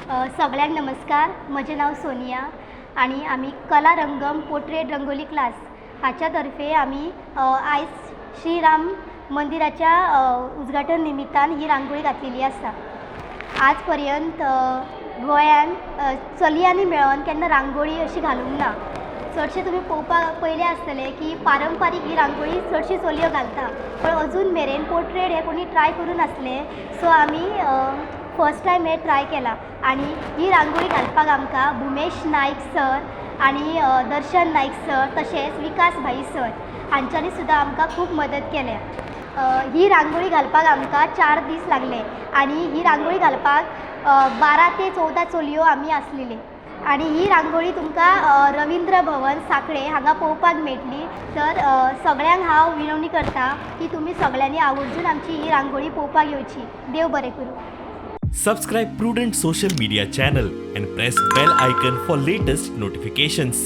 सगळ्यांक नमस्कार. म्हजें नांव सोनिया आनी आमी कला रंगम पोर्ट्रेट रंगोली क्लास हाच्या तर्फे आमी आयज श्रीराम मंदिराच्या उद्घाटन निमित्तान ही रांगोळी घातलेली आसा. आज पर्यंत गोंयान चलयांनी मेळोन केन्ना रांगोळी अशी घालूंक ना. चडशे तुमी पळोवपाक पळयलें आसतलें की पारंपारीक ही रांगोळी चडशी चलयो घालता, पण अजून मेरेन पोर्ट्रेट हें कोणी ट्राय करूं नासलें. सो आमी फर्स्ट टायम हें ट्राय केलां आनी ही रांगोळी घालपाक आमकां भुमेश नायक सर आनी दर्शन नायक सर तशेंच विकास भाई सर हांच्यांनी सुद्दां आमकां खूब मदत केल्या. ही रांगोळी घालपाक आमकां 4 दीस लागले आनी ही रांगोळी घालपाक 12 ते 14 चलयो आमी आसलेली आनी ही रांगोळी तुमकां रविंद्र भवन, सांखळे हांगा पळोवपाक मेळटली. तर सगळ्यांक हांव विनवणी करता की तुमी सगळ्यांनी आवर्जून आमची ही रांगोळी पळोवपाक येवची. देव बरें करूं. Subscribe Prudent Social Media channel and press bell icon for latest notifications.